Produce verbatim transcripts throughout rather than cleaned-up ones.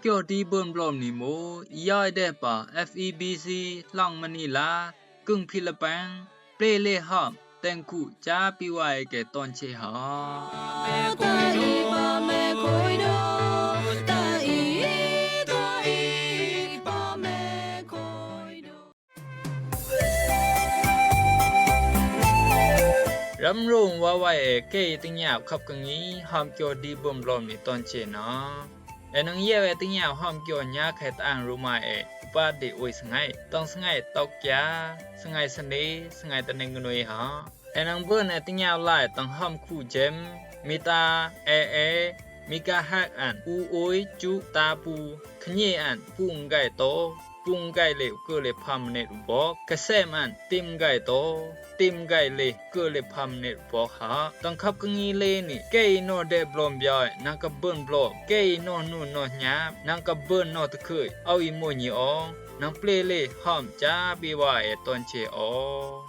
Kyo di bun blom ni mo, i yai de pa F E B C lang mani la, kung Philippine, ple le ham, teng ku cha pi wai ke ton che ha. Ram rong wa wai e kei ting yap khap ka ngi ham kyo di bun blom ni ton che na. E nang yau e ting yau ham kyo nya khe tang ru mai e, upa di ui sngai, tang sngai tok kya, sngai sani, sngai taning nui ha. E nang bun e ting yau lai tang ham khu jem, mita, e e, mika hak an, u ui, chu, ta pu, khnyi an, pung gai to, pung gai le u kơ le pham ne u bok, ka sem an, tim gai to, tim gai le kơ le pham ne u bok ha. Tang khap ka ngi le ni, kei no de blom biai, nang ka bun blom, kei no nu no nyap, nang ka bun no te khui, au i mo nyi ong, nang ple le ham cha bi wa e ton che ong.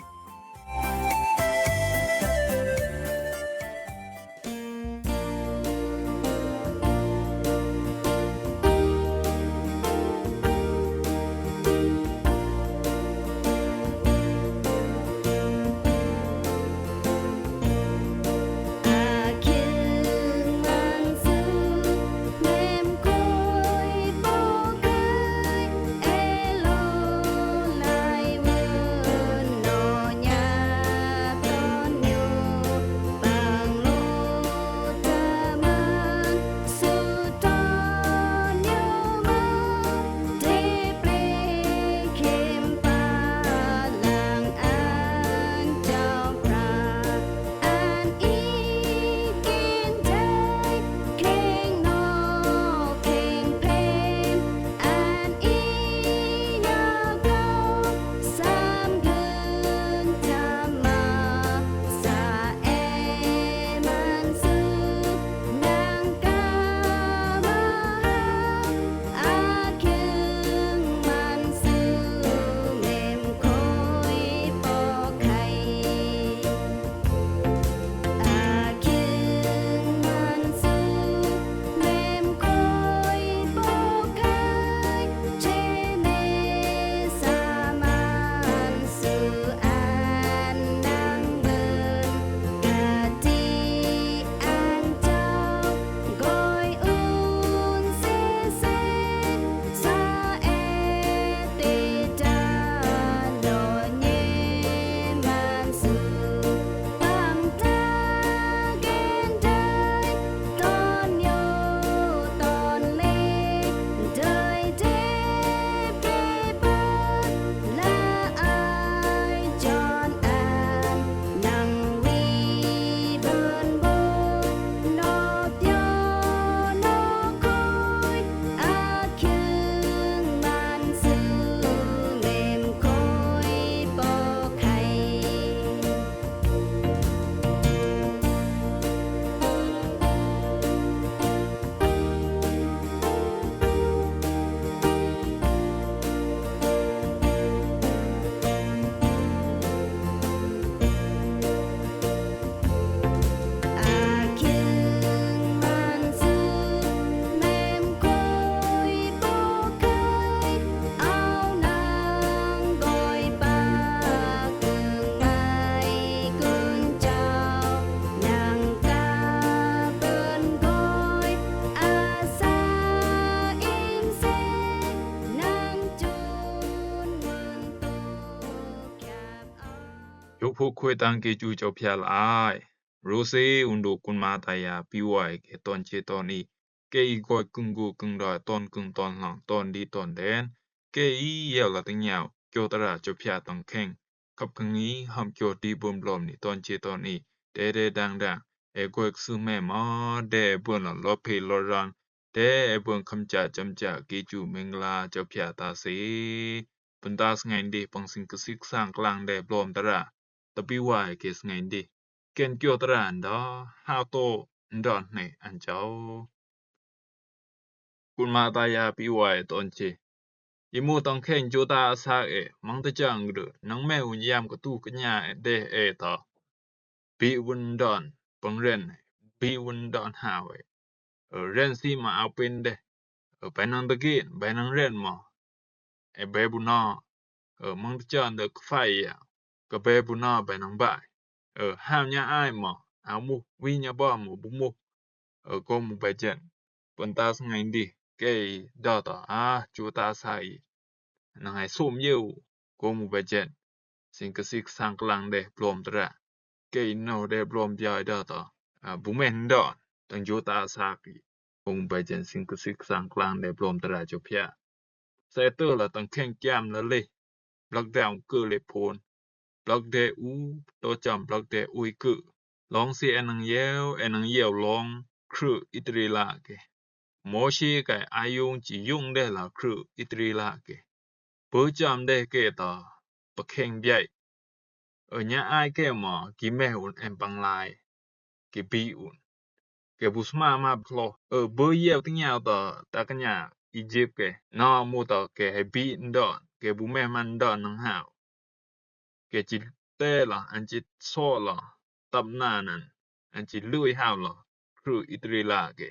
Yuk pu khui tang ki chu chau phial ai. Rusi undu kun ma ta ya pi wai ke ton che ton i. Kei i goi kung gu kung doi ton kung ton lang ton di ton den. Kei i yau la ting yau kyo tara chau phial tang keng. Khap ka ngi ham kyo di bun blom ni ton che ton i. De de dang dang. E goi ksu me ma de bun la lo pe lo ran. De e bun kham cha cham cha ki chu ming la chau phial ta si. Bun ta sngai di pang sing ka sik sang klang de blom tara. Tapi wai ke sngai di. Ken kyo tara nda, ha to nda ne an chau. Kun ma ta ya pi wai ton che. I mu tang keng chu ta sa e, mang ta chang du, nang me un yam ka tu ka nya e de e ta. Bi un don, pang ren, bi un don ha we. Ren si ma a pin de. Ơ, bènang dagi, bènang ren mò. Ơ, bè bu nò. Ơ, măng dagi chang dagi fai ya. Kà bè bu nò bènang bai. Ơ, hao nya ai mò. A mu, wi nya bò mò, bu mu. Ơ, ko mu bè jen. Pun ta sa ngai ndi. Kê i dò tò. A, chu ta sa i. Nang ai sum yeu. Ko mu bè jen. Sing kà sik sang klang de blom tra. Kê i nô de blom bia i dò tò. A, bu men dò. Tang chu ta sa ki. Ko mu bè jen sing kà sik sang klang de blom tra cho pia. Sa tơ la tang keng kiam la le. Blak de ong kơ le pon. Blak de u, to cham blak de ui kơ. Long si e nang yeu, e nang yeu long, krư Itri la ke. Môsi kay a yung chi yung de la krư Itri la ke. Bơ cham de ke ta, pa keng biai. Ơ nya ai ke mò, ki meh un em pang lai. Ki bi un. Ke bu sma ma klo. Ơ bơ yeu ting yau ta, ta ka nya Egypt ke. Nô mu ta ke he bi ndon. Ke bu meh man ndon nang hao. Ke chi te la, an chi so la. Tap na nan. An chi lui hao la. Krư Itri la ke.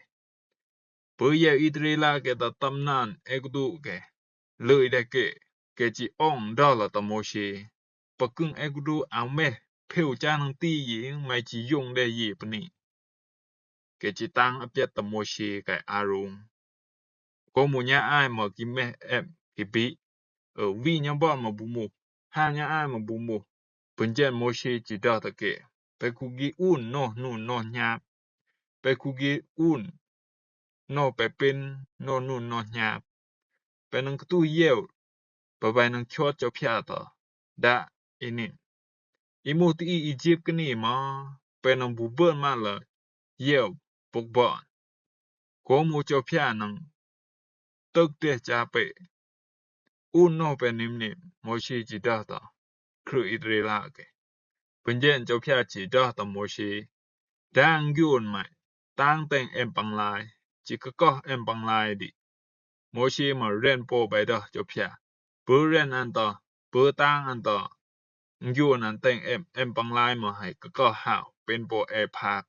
Bơ yeu Itri la ke ta tap nan ek du ke. Lui de ke. Ke chi ong dô la ta Môsi. Pa kưng ek du au meh. Phêu cha nang ti yi, mai chi yung de yi pa ni. Ke chi tang a piat ta Môsi kay Arun. Ko mu nya ai mò ki meh em ki bi. Ơ wi nya bò mò bu mu. Ha nya ai mò bu mu. Pun jen Môsi chi dô ta ke. Pe ku gi un nô nu nô nya. Pe ku gi un nô pe pin nô nu nô nya. Pe nang ktu yeu. Pe bai nang chot cho pia ta. Da inin. I mu ti i Egypt kini ma, pe nang bu bơn ma la, yeu, buk bơn. Ko mu cho pia nang, tøk de cha pe. Un nô pe nim nim, Môsi chi dô ta, krư Itri la ke. Pun jen cho pia chi dô ta Môsi. Dang yun mai, tang teng em pang lai, chi kơ kơ em pang lai di. Môsi ma ren po bai dô cho pia. Bơ ren an ta, bơ tang an ta. Ngyun an teng em, em pang lai ma hai kơ kơ hao, pen po e phak.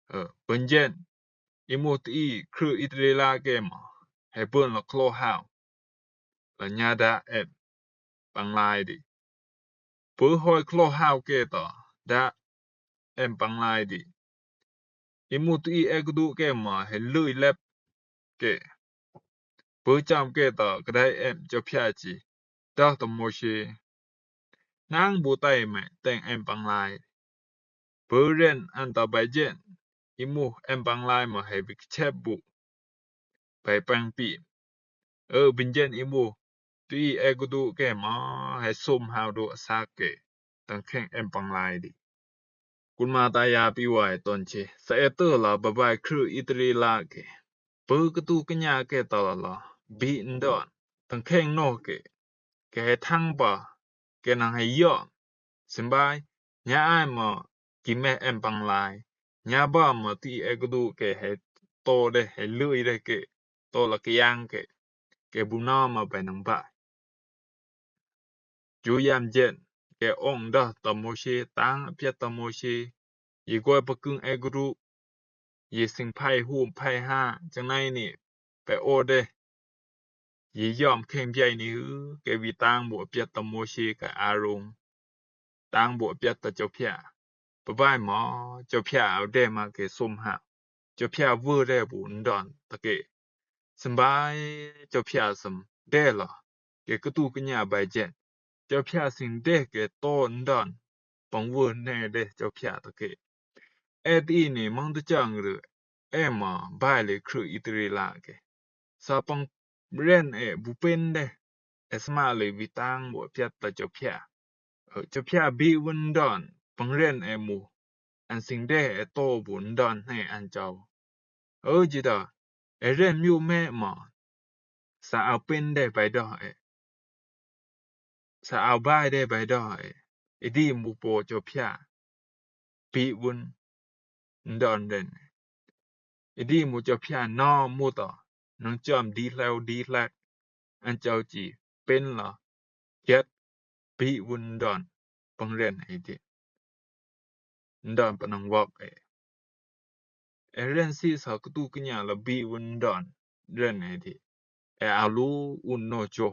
Ơ, pun jen. I mu ti i krư Itri la ke ma, hai pun la klo hao. La nya da em pang lai di. Bơ hoi klo hao ke ta, da em pang lai di. I mu ti i ek du ke ma, hai lui lep ke. Bơ cham ke ta, ka dai em cho pia chi. Dô ta Môsi. Nang bu tai mai, teng em pang lai. Bơ ren an ta bai jen. I mu em pang lai ma hai bik chep bu. Bai pang pi. Ơ bin jen i mu. Ti e ku du ke ma hai sum hao du a sa ke. Tang keng em pang lai di. Kun ma ta ya pi wai ton che. Sa e tơ la ba bai krư Itri la ke. Bơ ktu kơ nya ke ta la la. Bi ndon. Tang keng nô ke. Ke hai thang ba. Ke nang hai yom. Sim bai. Nya ai ma. Ki meh em pang lai. Nya ba ma ti e ku du ke hai to de hai lui de ke. To la ke yang ke. Ke bu nô ma bai nang bai. Ju yam jen, ke ong dô ta Môsi, tang a piat ta Môsi, yi goi pa kưng ek du, yi sing pai hum pai ha, chang nai ni, pe o de, yi yom keng biai ni hu, ke wi tang bu a piat ta Môsi kay Arun, tang bu a piat ta cho pia, pa bai ma, cho pia au de ma ke sum ha, cho pia vơ de bu ndon ta ke, sim bai, cho pia sim de la, ke ktu kơ nya bai jen. Cho pia sing de ke to ndon. Pang vơ ne de cho pia ta ke. E ti ni mang ta chang ru. E ma bai le krư Itri la ke. Sa pang ren e bu pen de. E sma le wi tang bu a piat ta cho pia. Ơ, cho pia bi vun ndon. Pang ren e mu. An sing de e to bu ndon ne an chau. Ơ ji da. E ren miu me ma. Sa au pen de bai dô e. Sa au bai de bai dô e. I di mu po cho pia. Bi vun. Ndon den. I di mu cho pia nô mu to. Nang chom di hleu di hlek. An chau chi. Pen la. Jet. Bi vun ndon. Pang ren e di. Ndon pa nang wok e. E ren si sa ktu kơ nya la bi vun ndon. Ren e di. Ɛ a lo un nɔ jo.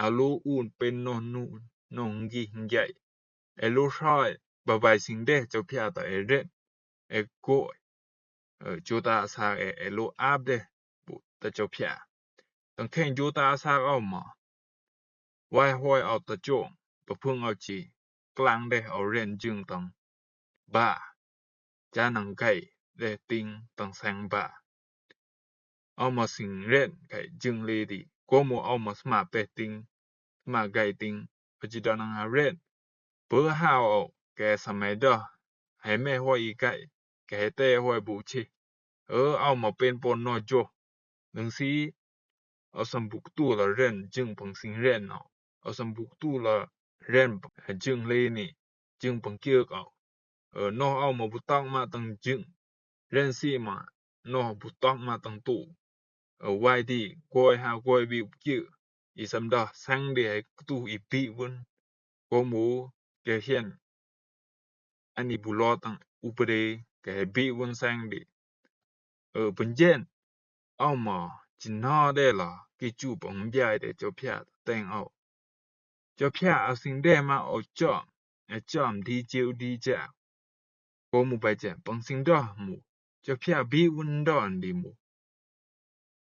A lo un pen nɔ nu nɔ ngi ngi ai. Ɛ lo shoi ba bai sing de jo pia ta ɛ ret. Ɛ ko. Ɛ jo ta sa ɛ ɛ lo ap de bu ta jo pia. Tang keng jo ta sa au ma. Wai hoi au ta jo. Ba pung au chi. Klang de au ren jing tang. Ba. Cha nang kai de ting tang sang ba. Au ma sing ren kai jing li di. Ko mu au ma sma pe ting. Sma gai ting. Ba chi da nang ha ren. Bơ hao au ke sa mai da. Hai me hoi i kai. Ke hai te hoi bu chi. Ơ au ma pen pon nɔ jo. Nang si. Au sam buk tu la ren jing pang sing ren nɔ. Au sam buk tu la ren jing li ni. Jing pang kiek au. Ơ nɔ au ma bu tang ma tang jing. Ren si ma nɔ bu tang ma tang tu. Ơ wai di goi ha goi bi kiek. I sam da sang di hai tu i bi wun. Ko mu ke hien. Ani bu lo tang u pre ke hai bi wun sang di. Ơ bun jen. Au ma chi nɔ de la ki chu pang bia de jo pia teng au. Jo pia a sing de ma au chom. Ɛ chom di jiu di ja. Ko mu bai jen pang sing da mu. Jo pia bi wun don di mu.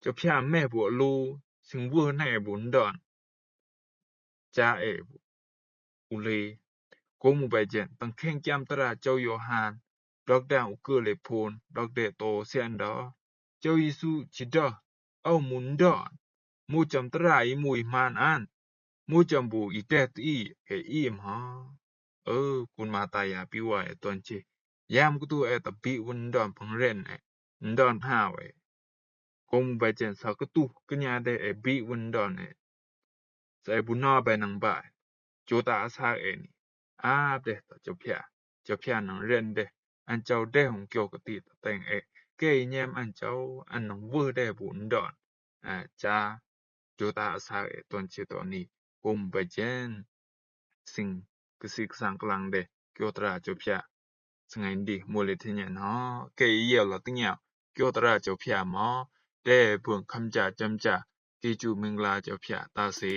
Jo pia me bu lu sing wun ne bu don. Cha e bu. U le. Ko mu bai jen tang keng kiam tra jo Yohan. Dok dang u ke le pon. Dok de to sian da. Jo Yesu chi da. Au mu don. Mu cham tra i mu i man an. Mu cham bu i tet i e i ma. Ơ kun ma ta ya pi wa e ton chi. Yam ku tu e ta bi wun don pang ren e. Don ha we. Ko mu bai jen sa ku tu kenya de e bi wun don e. Sa e bu nɔ bai nang bai. Jo ta a sa e ni. A de ta jo pia. Jo pia nang ren de. An chau de hung kio ka ti ta teng e. Ke i nyem an chau an nang wơ de bu don. A cha. Jo ta a sa e ton chi ton ni. Ko mu bai jen. Sing. Ka si ka sang klang de. Kio tra jo pia. Sing ai ndi. Mu le ti nyen ho. Ke i yeo la ti nyen. Kio tra jo pia mo. De bun kam ja jam ja. Ki chu ming la jo pia. Ta si.